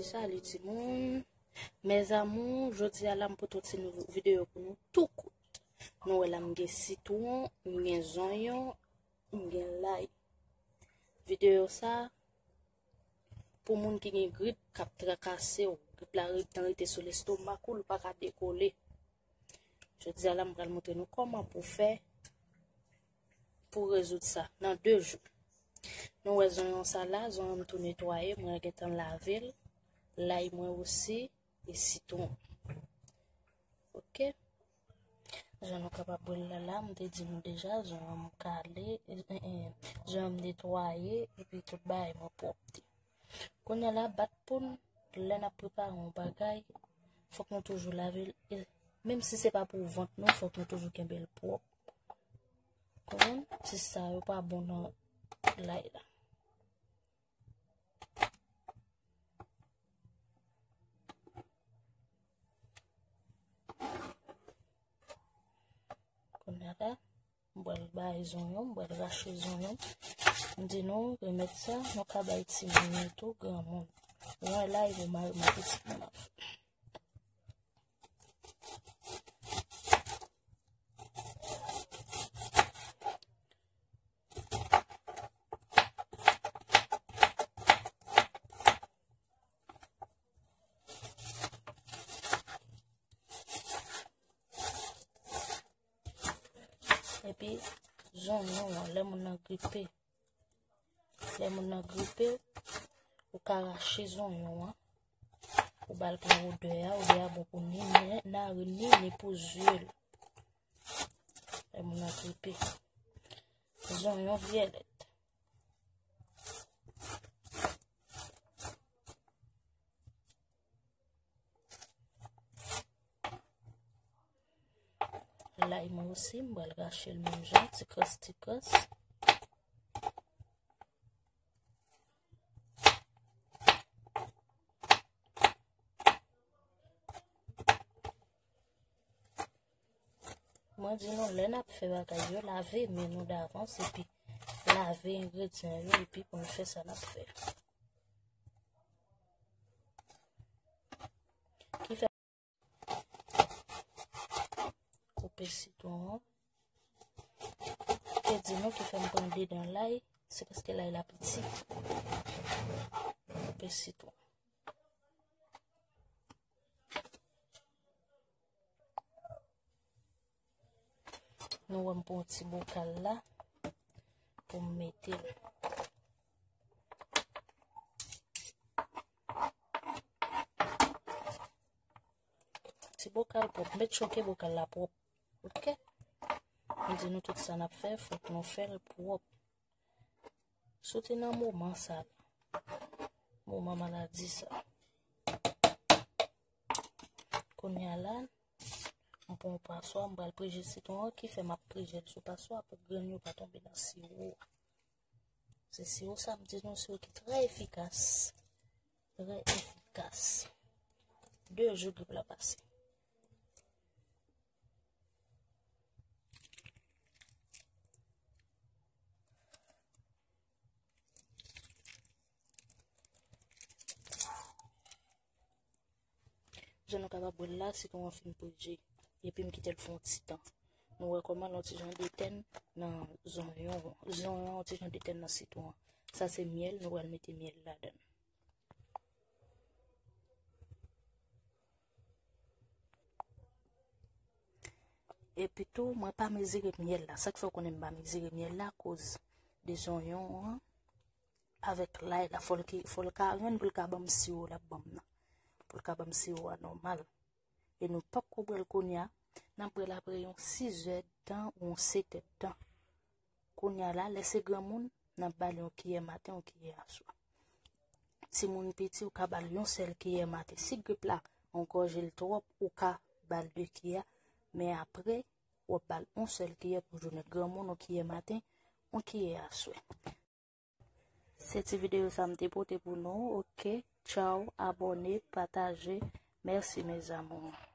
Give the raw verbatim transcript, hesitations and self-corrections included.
Salut timoun. Mes amours, jodi a la m pote yon ti nouvo videyo pou nou tou kout. Nou wè la m gen sitwon, m gen zonyon, m gen lay. Videyo sa pou moun ki gen grip k ap trakase w. Grip la ret nan rete sou lestomak ou, l pa ka dekole. Jodi a la m pral montre nou kòman pou fè pou rezoud sa nan de jou. Nou wè zonyon sa la, zonyon m tou netwaye, mwen gentan lave l, lay mwen osi, e sitwon. Ok? Jan nou kapab wè l la, la, m te di nou deja, zonyon m kale, e, e, e, zonyon m netwaye, epi tout bagay mwen pwòpte. Kounye a la, bat pou n, lè n ap prepare yon bagay, fòk nou toujou lave l. E menm si se pa pou vant nou, fòk nou toujou kenbe l pwòp. Konprann? Ti sa yo pa bon nan lay la. Kounye a la, m pral bay zonyon, m pral rache zonyon. M di nou, remèd sa, nou ka bay timoun yo tou, granmoun. Mwen la, e pou mari m ak pitit mwen ap fè. Epi, zonyon an, lè moun nan gripe, lè moun nan gripe, ou ka rache zonyon an, ou ba l pran odè a, odè a bon pou ni, ni, narin ni, ni pou zye l. Lè moun nan gripe. Zonyon vyèlèt. Lay mwen osi, m pral rache l menm jan, ti kras, ti kras. Mwen di nou, lè n ap fè bagay yo, lave men nou davans, epi lave engredyan yo, epi pou n fè sa n ap fè. Ki fè koupe sitwon an. Te di nou ki fè m pran de dan lay, se paske lay la piti. Koupe sitwon. Nou wè m pran yon ti bokal la pou m mete l. Ti bokal pwòp. Make sure ke bokal la pwòp. Ok? M di nou tout sa n ap fè, fòk nou fè l pwòp. Soti nan moman sa la. Moman maladi sa. Kounye a la, m pran yon paswa, m pral preje sitwon an, ki fè m ap preje l sou paswa pou grenn yo pa tonbe nan siwo a. Se siwo sa m di nou, siwo ki trè efikas. Trè efikas. De jou grip la pase. Jan nou kapab wè l la, sitwon an fin preje. Epi m kite l fè yon ti tan. Nou wè kòman l yon ti jan detèn nan zonyon an. Zonyon an yon ti jan detèn nan sitwon an. Sa se myèl, nou pral mete myèl ladan l. Epi tou, mwen pa mezire myèl la. Sa k fè w konnen m pa mezire myèl la, akoz de zonyon an avèk lay la, fò l ki, fò l ka rann pou l ka ban m siwo l ap ban m nan. Pou l ka ban m siwo a nòmal. E nou pap ko bwè l kounye a, n ap bwè l apre yon sizè tan ou yon setè tan. Kounye a la, lè se granmoun, n ap ba l yon kiyè maten, yon kiyè aswè. Timoun piti, ou ka ba l yon sèl kiyè maten. Si grip la angòje l twòp, ou ka ba l de kiyè, men apre, w ap ba l yon sèl kiyè pou jounen. Granmoun, yon kiyè maten, yon kiyè aswè. Se ti videyo sa m te pote pou nou, ok? Tchaw, abòne, pataje. Mèsi, mes amours.